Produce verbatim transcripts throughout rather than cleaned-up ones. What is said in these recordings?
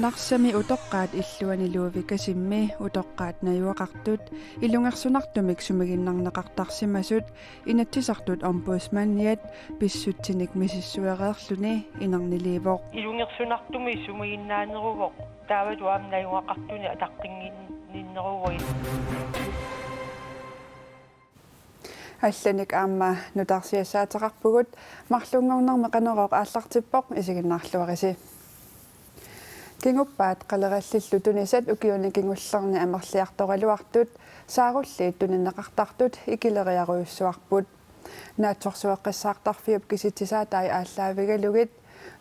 Tassami utoqqaat illuani Luuvi Kasimmi utoqqaat najugaqartut ilungersunartumik sumiginnarneqartarsimasut Inatsisartut Ombudsmandiat pissutsinik misissuereerluni inerniliivoq. Ilungersunartumik sumiginnaaneruvoq, taavalu aamma najugaqartunik ataqqinninneruvoq. Allanik aamma nutaarsiassaateqarpugut, marlunngornermi Qanorooq aallartippoq, isiginnaarluarisi. Kinguppaat qalerallillu tunisat ukiuni kingullerni amerliartoraluartut saarulliit tunineqartartut ikileriarujussuarput. Naatsorsueqqissaartarfiup kisitsisaatai aallaavigalugit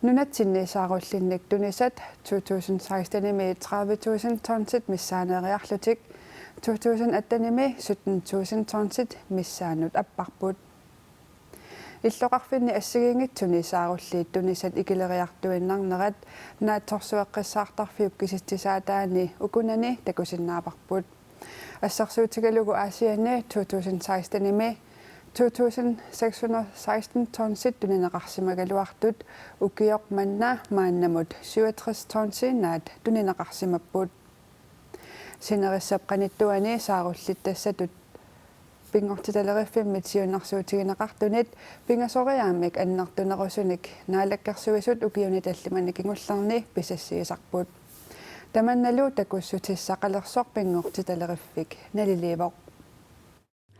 nunatsinni saarullinnik tunisat to tusind seksten-imi tredive tusind tonsit missaaneeriarlutik, to tusind atten-imi sytten tusind tonsit missaanut apparput. Illoqarfinni assigiinngitsuni saarulliit tunisat ikileriartuinnarnerat naatsorsueqqissaartarfiup kisitsisaataani ukunani takusinnaavarput. Assersuutigalugu Aasianni to tusind seksten-imi to tusind seks hundrede seksten tonsit tunineqarsimagaluartut ukioq manna maannamut syvogtres tonsiinnaat tunineqarsimapput. Sinerissap qanittuani saarullittassatut pinngortitaleriffimmiit siunnersuutigineqartunit pingasoriaammik annertunerusunik Naalakkersuisut ukiuni tallimani kingullerni pisassiisarput. Tamannalu takussutissaqalersoq pinngortitaleriffik naliliivoq.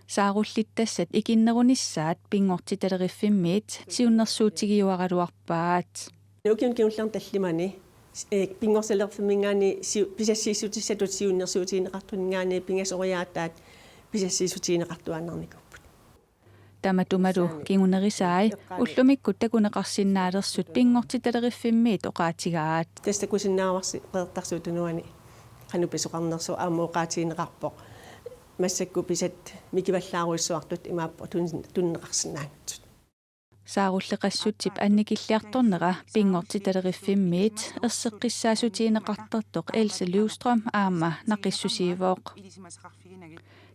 Saarullittassat ikinnerunissaat pinngortitaleriffimmit siunnersuutigiuaraluarpaat. Ukiuni kingullerni tallimani, eh, pinngortitaleriffimminngaanniit siu-, pisassiissutissatut siunnersuutigineqartuninngaanniit pingasoriaataat pisassiissutigineqartuaannarnikuupput. Tamatumalu kingunerisai ullumikkut takuneqarsinnaalersut pinngortitaleriffimmiit oqaatigaat. Tassa takusinnaavarsi Qeqertarsuup Tunuani qanoq pisoqarnersoq aamma oqaatigineqarpoq. Massakkut pisat mikivallaarujussuartut imaappoq tun-, tunineqarsinnaanngitsut. Saarulleqassutsip annikilliartornera pinngortitaleriffimmiit erseqqissaassutigineqartartoq Else Løvstrøm aamma naqissusiivoq.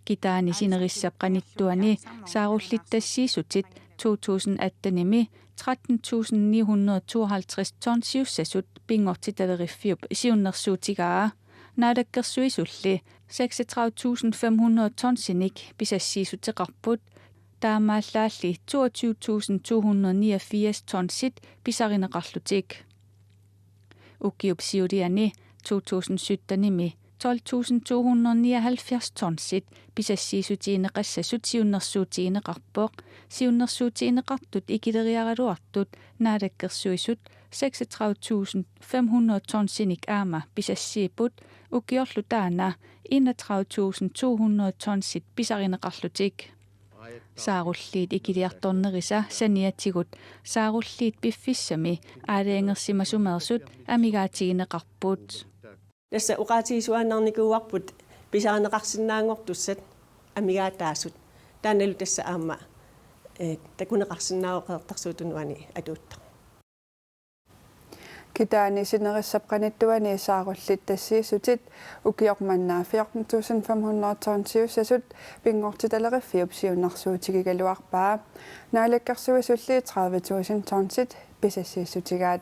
Kitaani sinerissap qanittuani saarullittassiissutit to tusind atten-imi tretten tusind ni hundrede tooghalvtreds tonsiussasut pinngortitaleriffiup siunnersuutigaa. Naalakkersuisulli seksogtredive tusind fem hundrede tonsinik pisassiissuteqarput, taamaallaalli toogtyve tusind to hundrede niogfirs tonsit pisarineqarlutik. Ukiup siuliani to tusind sytten-imi tolv tusind to hundrede nioghalvfjerds tonsit pisassiissutigineqassasut siunnersuutigineqarpoq, siunnersuutigineqartut ikileriaraluartut Naalakkersuisut seksogtredive tusind fem hundrede tonsinik aamma pisassiipput, ukiorlu taanna enogtredive tusind to hundrede tonsit pisarineqarlutik. Saarulliit ikiliartornerisa saniatigut saarulliit piffissami aalajangersimasumeersut amigaatigineqarput. Tassa oqaatigisuaannarnikuuarput pisarineqarsinnaanngortussat amigaataasut. Taannalu tassa aamma, eh, takuneqarsinnaavoq Qeqertarsuup Tunuani atuuttoq. Kitaani sinerissap qanittuani saarullittassiissutit ukioq manna fjorten tusind fem hundrede tonsiussasut pinngortitaleriffiup siunnersuutigigaluarpaa. Naalakkersuisulli tredive tusind tonsit pisassiissutigaat.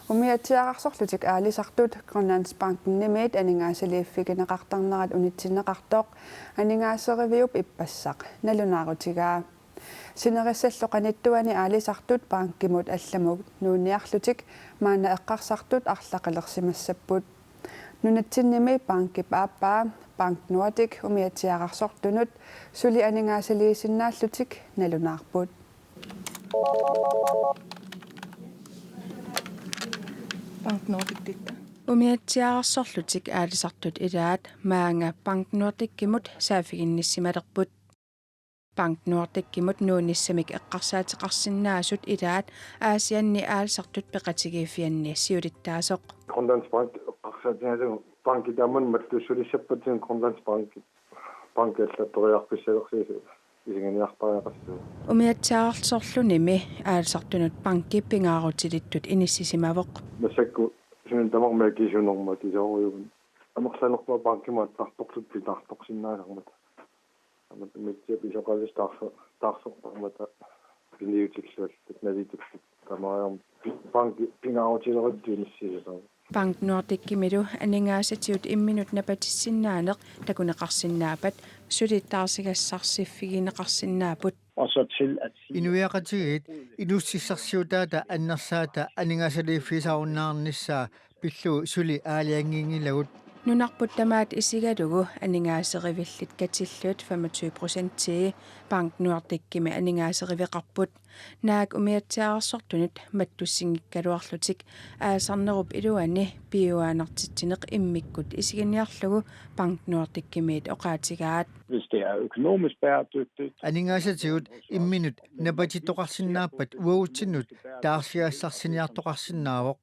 Umiatsiaararsorlutik aalisartut Grønlandsbankenimiit aningaasaliiffigineqartarnerat unitsinneqartoq aningaaseriviup ippassaq nalunaarutigaa. Sinerissallu qanittuani aalisartut bankimut allamut nuunniarlutik maanna eqqarsartut arlaqalersimassapput. Nunatsinnimi bankip aappaa, Bank Nordik, umiatsiaararsortunut suli aningaasaliisinnaallutik nalunaarput. Bank Nordik titta. Umiatsiaararsorlutik aalisartut ilaat maanga Bank Nordikimut saaffiginnissimalerput. Bank Nordikimut nuunnissamik eqqarsaateqarsinnaasut ilaat Aasianni aalisartut peqatigiiffianni siulittaasoq. Grønlandsbank eqqarsaatigalugu bankit tamanna mattussalissappatsigit Grønlandsbank, banki allapperiarfissalersuusoq isigiinnartariaqassaaq. Umiatsiaararsorlunimi aalisartunut banki pingaarutilittut inissisimavoq. Massakkut suna tamarmi akisunermut atusoorujussuuvoq. Amerlanerpaat bankimut attartorlutik pitaartorsinnaasarmata. Aamma umiatsiaq pisoqalerlutik taarso-, taarsortarmata. Piniutilluallu nalitullu tamariarmi pi-, banki pingaarutilerutsigu inissiisarami. Bank Nordicimilu aningaasatigut imminut napatissinnaaneq takuneqarsinnaappat suli taarsigassarsiffigineqarsinnaapput. Og så til at sige, inuiaqatigiit inuussutissarsiutaata annersaata aningaasaliiffigisarunnaarnissaa pillugu suli aalajanginngilagut. Nunarput tamaat isigalugu aningaaserivillugit katillugit femogtyve procentii Bank Nordicimi aningaaseriveqarput. Naak umiatsiaararsortunut mattussinngikkaluarlutik aalisarnerup iluani piujuaannartitsineq immikkut isiginiarlugu Bank Nordicimiit oqaatigaat. Hvis det er økonomisk bæredygtigt. Aningaasatigut imminut napatittoqarsinnaappat uagutsinnut taarsigassarsiniartoqarsinnaavoq.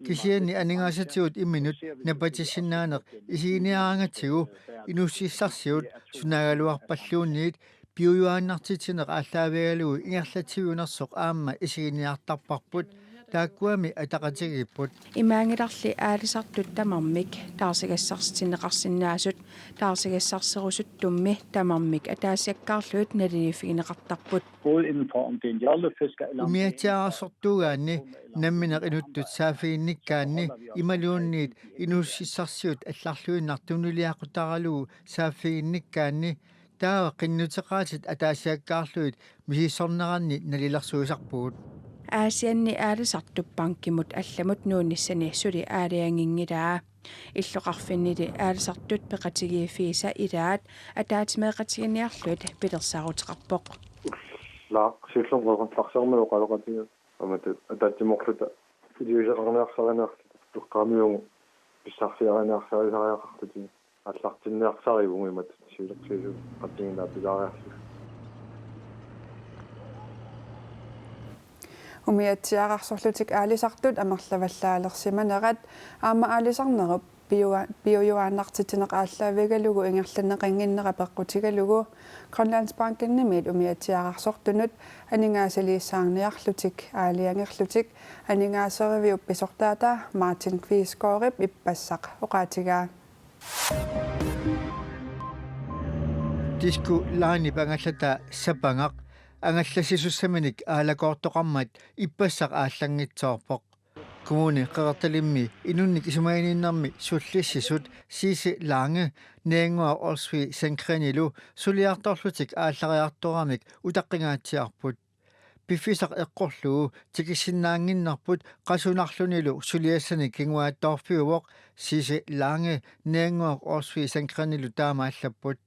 Kisianni aningaasatigut imminut napatissinnaaneq isiginiaraangatsigu inuussutissarsiut sunaagaluarpalluunniit piujuaannartitsineq aallaavigalugu ingerlatsiviunersoq aamma isiginiartarparput, taakkuami ataqatigiipput. Imaanngilarli aalisartut tamarmik taarsigassarsitinneqarsinnaasut taarsigassarserusuttummi tamarmik ataasiakkaarlugit naliliiffigineqartarput. Både inden for, om det er en jollefisker eller om det er en umiatsiaararsortuugaanni, nammineq inuttut saaffiginnikkaanni imaluunniit inuussutissarsiut allarluinnaq tunuliaqutaralugu saaffiginnikkaanni, taava qinnuteqaatit ataasiakkaarlugit misissorneranni nalilersuisarpugut. Aasianni aalisartup bankimut allamut nuunnissani suli aalajanginngilaa. Illoqarfinnili aalisartut peqatigiiffiisa ilaat ataatsimeeqatiginiarlugit pilersaaruteqarpoq. Ullaaq siullermik qeqertarsiorneq oqaloqatigiuk. Aamma ataatsimoorluta iliuuseqarniarsarineqarluta eqqaamiugut pissarsiariniarsarisariaqarluta aallartinniarsarivugut imatut siulersuisut qatanngilaq pilaariarluta. Umiatsiaararsorlutik aalisartut amerlavallaalersimanerat aamma aalisarnerup piua-, piujuaannartitsineq aallaavigalugu ingerlanneqannginnera peqqutigalugu Grønlandsbankenimiit umiatsiaararsortunut aningaasaliissaarniarlutik aalajangerlutik aningaaseriviup pisortaata Martin Kvisgaardip ippassaq oqaatigaa. Disko Lanip angallataa Sapangaq angallassisussaminik aalakoortoqarmat ippassaq aallanngitsoorpoq. Kommune Qeqertalimmi inunnik isumaginninnermi sullissisut Sisse Lange Niannguaq Olsvig Sandgrenilu suliartorlutik aallariartoramik utaqqingaatsiarput. Piffissaq eqqorlugu tikissinnaannginnerput qasunarlunilu suliassanik kinguaattoorfiuvoq, Sisse Lange Niannguaq Olsvig Sandgrenilu taama allapput.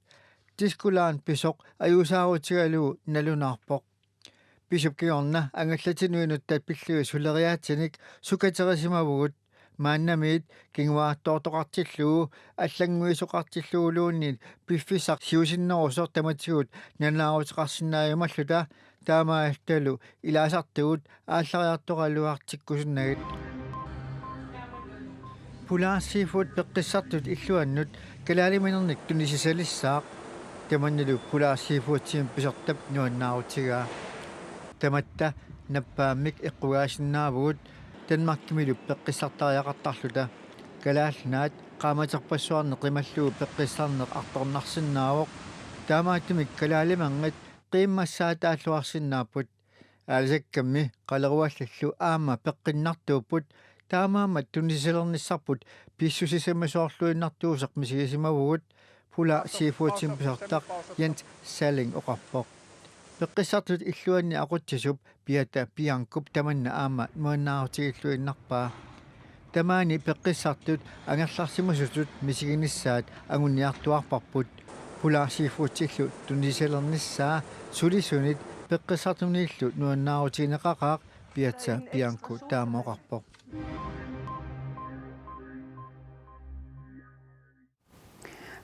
Disko Lan pisoq ajuusaarutigalugu nalunaarpoq. Pisup kingorna angallatinut inuttat pillugit suleriaatsinik sukaterisimavugut. Maannamiit kinguaattoortoqartillugu allannguisoqartilluguluunniit piffissaq siusinnerusoq tamatigut nalunaaruteqarsinnaajumalluta, taamaalillutalu ilaasartugut aallariartoraluartikkusunnagit. Polar Seafood peqqissartut illuannut kalaaliminernik tunisisalissaaq. Tamannalu Polar Seafoodimik pisortap nuannaarutigaa. Tamatta nappaammik eqqugaasinnaavugut Danmarkimilu peqqissartariaqartarluta. Kalaallit Nunaat qaammaterpassuarnik qimallugu peqqissarneq artornarsinnaavoq. Taamaattumik kalaalimanngit qiimmassaataalluarsinnaapput. Aalisakkammi qaleruallallu aamma peqqinnartuupput, taamaammat tunisisalernissarput pissusissamisoorluinnartuusoq misigisimavugut, Polar Seafoodimik pisortaq Jens Salling oqarpoq. Peqqissartut illuanni aqutsisup Beata Biancop tamanna aamma nuannaarutigilluinnarpaa. Tamaani peqqissartut angerlarsimasutut misiginissaat anguniartuarparput. Polar Seafoodillu tunisisalernissaa sulisunit peqqissartunillu nuannaarutigineqaqaaq, Beata Biancop taama oqarpoq.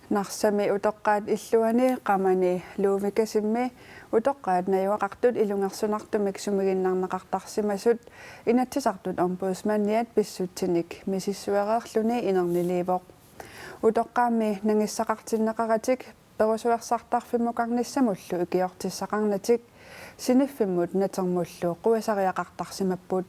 Narsami utoqqaat illuani Qamani Luuvikasimi utoqqaat najugaqartut ilungersunartumik sumiginnarneqartarsimasut Inatsisartut Ombudsmandiat pissutsinik misissuereerluni inerniliivoq. Utoqqaammi nangissaqartinneqaratik perusuersartarfimmukarnissamullu ikiortissaqarnatik siniffimmut natermullu quisariaqartarsimapput.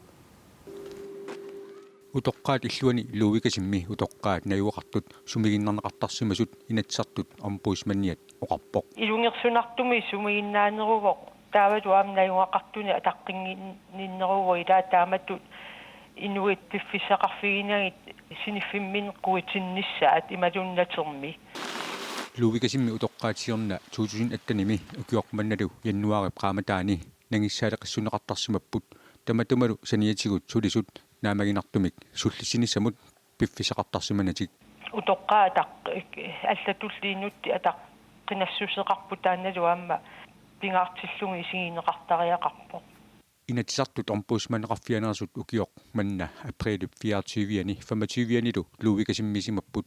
Utoqqaat illuani Luuvikasimi utoqqaat najugaqartut sumiginnarneqartarsimasut Inatsisartut Ombudsmandiat oqarpoq. Ilungersunartumi sumiginnaaneruvoq Taavalu aamma najugaqartunik ataqqinninneruvoq, ilaa taamatut inuit piffissaqarfiginagit siniffimminni quitinnissaat imaluunniit natermi. Luuvikasimi utoqqaat siorna to tusind attenimi ukioq mannalu januaarip qaammataani nangissaaleqissuunneqartarsimapput, tamatumalu saniatigut sulisut naammaginartumik sullissinissamut piffissaqartarsimanatik. Utoqqaat ataq-, allatulli inuttut ataqqinassuseqarput, taannalu aamma pingaartillugit isigineqartariaqarpoq. Inatsisartut ombudsmandeqarfianeersut ukioq manna aprilip fireogtyve-ani femogtyve-anilu Luuvikasimmisimapput.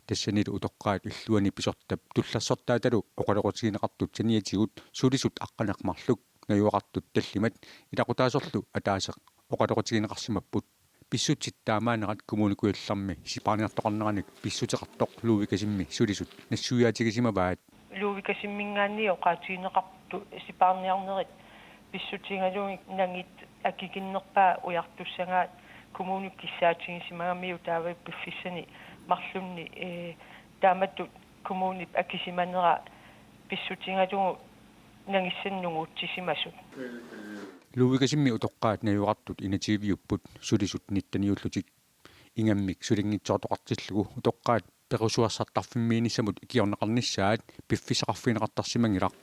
Tassanilu utoqqaat illuanni pisortap tullersortaatalu oqaloqatigineqartut saniatigut sulisut aqqaneq-marluk najugaqartut tallimat ilaqutaasorlu ataaseq oqaloqatigineqarsimapput. Pissutsit taamaanerat Kommune Kujallermi sipaarniartoqarneranik pissuteqartoq Luuvikasimi sulisut nassuiaatigisimavaat. Luuvikasimminngaanniit oqaatigineqartut sipaarniarnerit pissutigalugit nangit akikinnerpaat ujartussagaat kommunip kissaatigisimagamiuk, taava piffissani marlunni, ee, taamatut kommunip akisimanera pissutigalugu nangissanik nunguutsisimasut. Luuvikasimi utoqqaat najugaqartut enogtyve-upput, sulisut nitten-iullutik. Ingammik sulinngitsoortoqartillugu utoqqaat perusuersartarfimmiinissamut ikiorneqarnissaat piffissaqarfigineqartarsimanngilaq.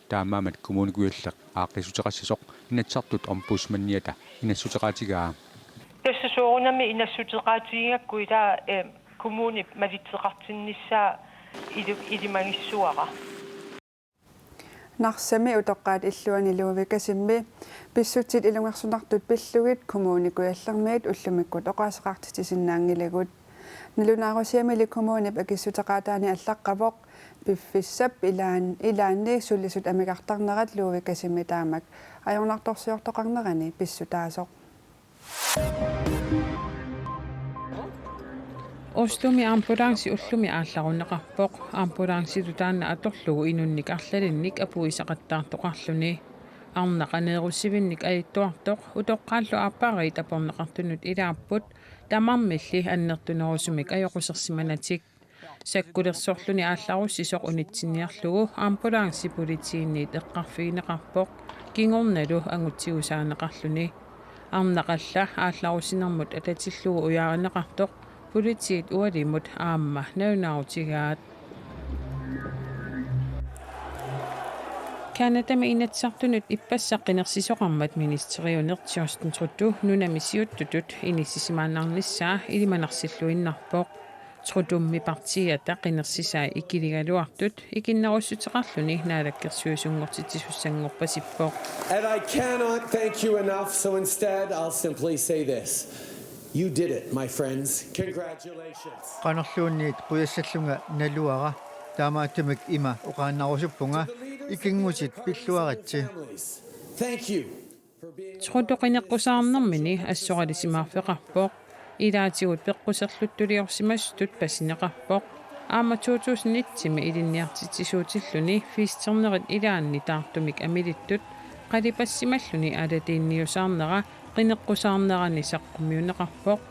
Taamaammat Kommune Kujalleq aaqqissuteqassasoq Inatsisartut ombudsmandiata inassuteqaatigaa. Tassa soorunami inassuteqaatigigakku ilaa, eh, kommunip malitseqartinnissaa ili-, ilimagissavara. Narsami utoqqaat illuanni Luuvikasimi pissutsit ilungersunartut pillugit Kommune Kujallermiit ullumikkut oqaaseqartitsisinnaanngilagut. Nalunaarusiamili kommunip akissuteqaataani allaqqavoq piffissap ilaan-, ilaanni sulisut amigartarnerat Luuvikasimi taamak ajornartorsiortoqarnerani pissutaasoq. Oslomi ambulancit ullumi aallarunneqarpoq. Ambulancitut taanna atorlugu inunnik arlalinnik apuisaqattaartoqarluni. Arnaq aneerussivinnik ajattuartoq utoqqaallu aappariit aporneqartunut ilaapput, tamarmilli annertunerusumik ajoqusersimanatik. Sakkulersorluni aallarussisoq unitsinniarlugu ambulancit politiiniit eqqarfigineqarpoq, kingornalu angutigusaanneqarluni. Arnaq alla aallarussinermut atatillugu ujaarineqartoq politiit ualimut aamma nalunaarutigaat. Canadami Inatsisartunut ippassaq qinersisoqarmat ministeriuneq Justin Trudeau nunami siuttutut inissisimaannarnissaa ilimanarsilluinnarpoq. Trudeaummi partiiata qinersisai ikiligaluartut ikinnerussuteqarluni naalakkersuisunngortitsisussanngorpasippoq. And I cannot thank you enough, so instead I'll simply say this. You did it, my friends. Congratulations. Qanorluunniit qujassallunga naluara, taamaattumik ima oqaannarusuppunga: ikinngutit pilluaritsi. Thank you. Trudeau qineqqusaarnermini assoralisimaarfeqarpoq. Ilaatigut peqquserluttuliorsimasutut pasineqarpoq. Aamma to tusind et-imi ilinniartitsisuutilluni festernerit ilaanni taartumik amilittut qalipassimalluni alatiinniusaarnera qineqqusaarnerani saqqummiunneqarpoq.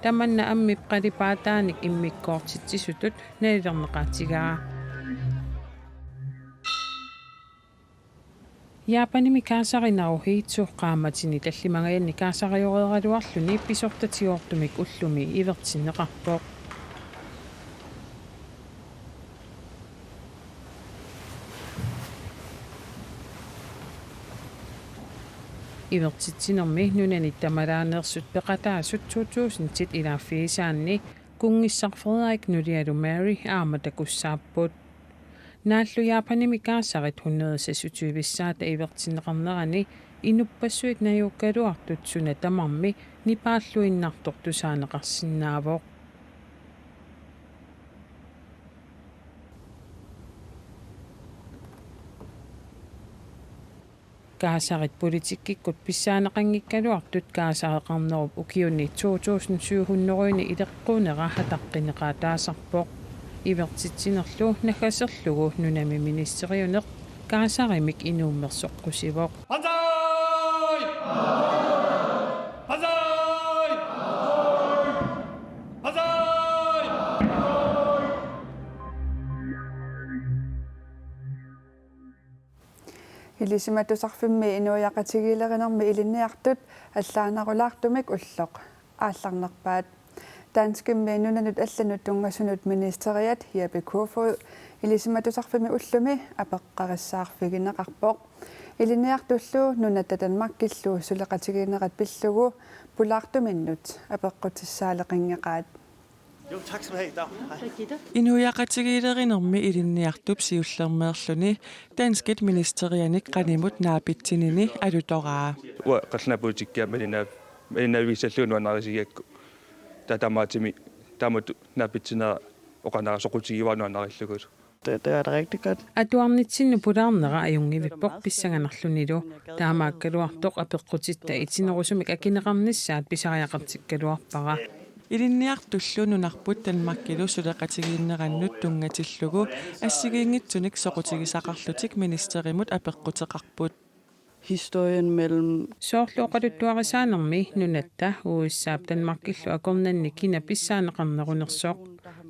Tamanna ammip qalipaataanik immikkoortitsisutut nalilerneqaatigaa. Japanimi Gaazari Naruhito qaammatini tallimangajanni gaazarioreeraluarluni pisortatigoortumik ullumi ivertinneqarpoq. Ivertitsinermi nunanit tamalaaneersut peqataasut to tusindit ilaaffigisaanni kunngissaq Frederik nulialu Mary aamma takussaapput. Naallu Japanimi gaasarit hundrede seksogtyve-ssaata ivertinneqarnerani inuppassuit najuukkaluartut suna tamarmi nipaalluinnartoq tusaaneqarsinnaavoq. Gaasarit politikkikkut pissaaneqanngikkaluartut gaasareqarnerup ukiuni to tusind syv hundrede-ni ileqquunera ataqqinneqaataasarpoq. Ivertitsinerlu naggaserlugu nunami ministeriuneq gaasarimik inuummersoqqusivoq. Banzai! Banzai! Banzai! Ilisimatusarfimmi inuiaqatigiilerinermi ilinniartut allaanerulaartumik ulloq aallarnerpaat. Danskimmi nunanut allanut tunngasunut ministeriat Jeppe Kofod ilisimatusarfimmi ullumi apeqqarissaarfigineqarpoq. Ilinniartullu nunatta Danmarkillu suleqatigiinnerat pillugu pulaartuminnut apeqqutissaaleqinngeqaat. Jo, tak skal du have. Dag. Hej. Inuiaqatigiilerinermi ilinniartup siullermeerluni danskit ministerianik qanimut naapitsinini alutoraa. Uanga qallunaat politikkiat malinnaaf-, malinnaaffigissallugu nuannarisigigakku. Taava taamaattumik taamatut naapitsinera oqarnera soqutigivara nuannarillugulu. Det, det er da rigtig godt. Atuarnitsinnut pulaarnera ajunngivippoq pissanganarlunilu. Taamaakkaluartoq apeqqutitta itinerusumik akineqarnissaat pisariaqartikkaluarpara. Ilinniartullu nunarput Danmarkilu suleqatigiinnerannut tunngatillugu assigiinngitsunik soqutigisaqarlutik ministerimut apeqquteqarput. Historien mellem Soorlu oqaluttuarisaanermi nunatta U S A-p Danmarkillu akornanni kina pissaaneqarnerunersoq.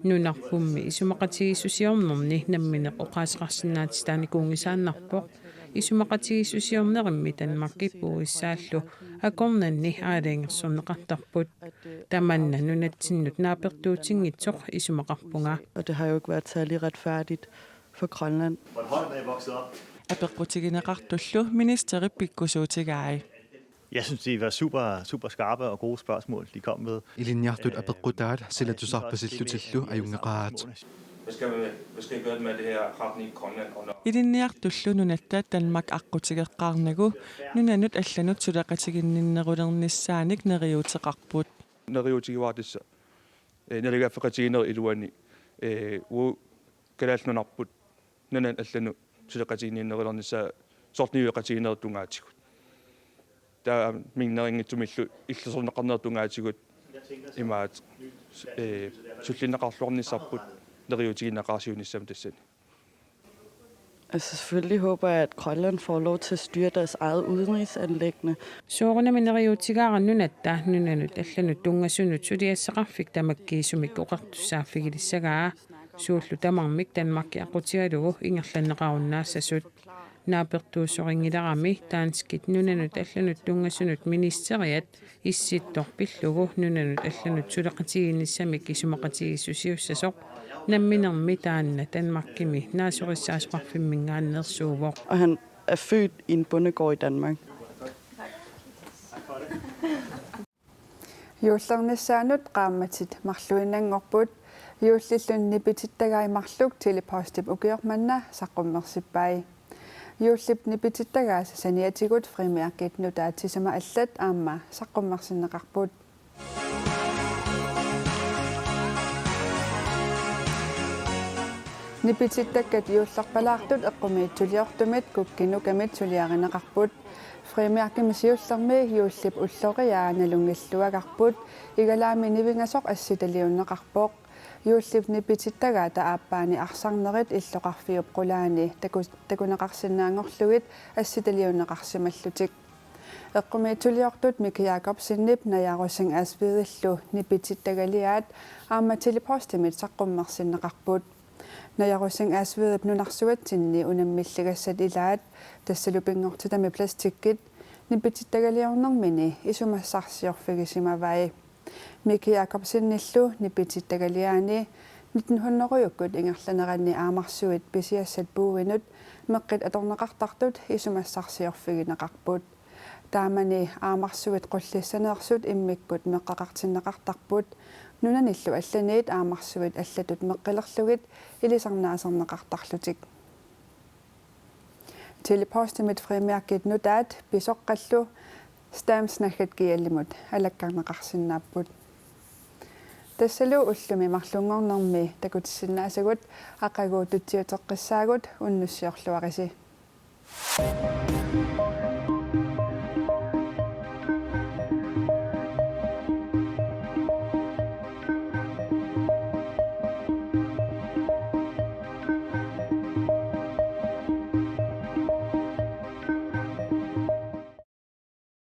Nunarpummi isumaqatigiissusiornerni nammineq oqaaseqarsinnaatitaanikuunngisaannarpoq. Isumaqatigiissusiornerimmi Danmarkip U S A-llu akornanni aalajangersorneqartarput. Tamanna nunatsinnut naapertuutinngitsoq isumaqarpunga. Og det har jo ikke været særlig retfærdigt for Grønland. Bornholm er jeg vokset op. Apeqqutigineqartullu ministerip pikkusuutigai. Jeg synes, det var super, super skarpe og gode spørgsmål, de kom med. Ilinniartut apeqqutaat sila tusarpasillutillu ajunngeqaat. Hvad skal, vi, hvad skal jeg gøre med det her retning Grønland? Og når Ilinniartullu nunatta Danmark aqqutigeqqaarnagu nunanut allanut suleqatiginninnerulernissaanik neriuuteqarput. Neriuutigivaatissa, eh, naalagaaffeqatigiinnerup iluani, eh, uagut Kalaallit Nunarput nunanut allanut suleqatiginninnerulernissaa soorlu niueqatigiinnerup tungaatigut. Taava minnerunngitsumillu illersorneqarnerup tungaatigut imaat, eh, sullinneqarluarnissarput neriuutigineqarsiunissamut tassani. Altså selvfølgelig håber jeg, at Grønland får lov til at styre deres eget udenrigsanliggende. Soorunami neriuutigaara nunatta nunanut allanut tunngasunut suliassaqarfik tamakkiisumik oqartussaaffigilissagaa. Suullu tamarmik Danmarki aqqutigalugu ingerlanneqarunnaassasut. Naapertuussorinngilarami danskit nunanut allanut tunngasunut ministeriat Issittoq pillugu nunanut allanut suleqatigiinnissamik isumaqatigiissusiussasoq namminermi taanna Danmarkimi naasorissaasoqarfimminngaanneersuuvoq. Og han er født i en bondegård i Danmark. Juullernissaanut qaammatit marluinnanngorput, juullillu nipitittagai marluk Tele-Postip ukioq manna saqqummersippai. Juullip nipitittagaasa saniatigut frimærkit nutaat sisamat allat aamma saqqummersinneqarput. Nipitittakkat juullerpalaartut eqqumiitsuliortumit Kukkit Nukamit suliarineqarput. Frimærkimi siullermi juullip ulloriaa nalunngilluagarput, igalaami nivingasoq assitaliunneqarpoq. Juullip nipitittagaata aappaani arsarnerit illoqarfiup qulaani taku-, takuneqarsinnaanngorlugit assitaliunneqarsimallutik. Eqqumiitsuliortut Miki Jakobsenip Naja Rosing Asvedillu nipitittagaliaat aamma Tele-Postimit saqqummersinneqarput. Naja Rosing Asvedip nunarsuatsinni unammilligassat ilaat, tassalu pinngortitami plastikkit, nipitittagaliornermini isumassaarsiorfigisimavai. Miki Jakobsenillu nipitittagaliaani nitten hundrede-ukkut ingerlaneranni aamarsuit pisiassat puuinut meqqit atorneqartartut isumassaarsiorfigineqarput. Taamani aamarsuit qullissaneersut immikkut meqqaqartinneqartarput, nunanillu allaniit aamarsuit allatut meqqilerlugit ilisarnaaserneqartarlutik. Tele-Postimit frimærkit nutaat pisoqqallu Stamp Snakket G L-imut alakkarneqarsinnaapput. Tassalu ullumi marlunngornermi takutissinnaasagut, aqagu tutsiuteqqissaagut, unnussiorluarisi.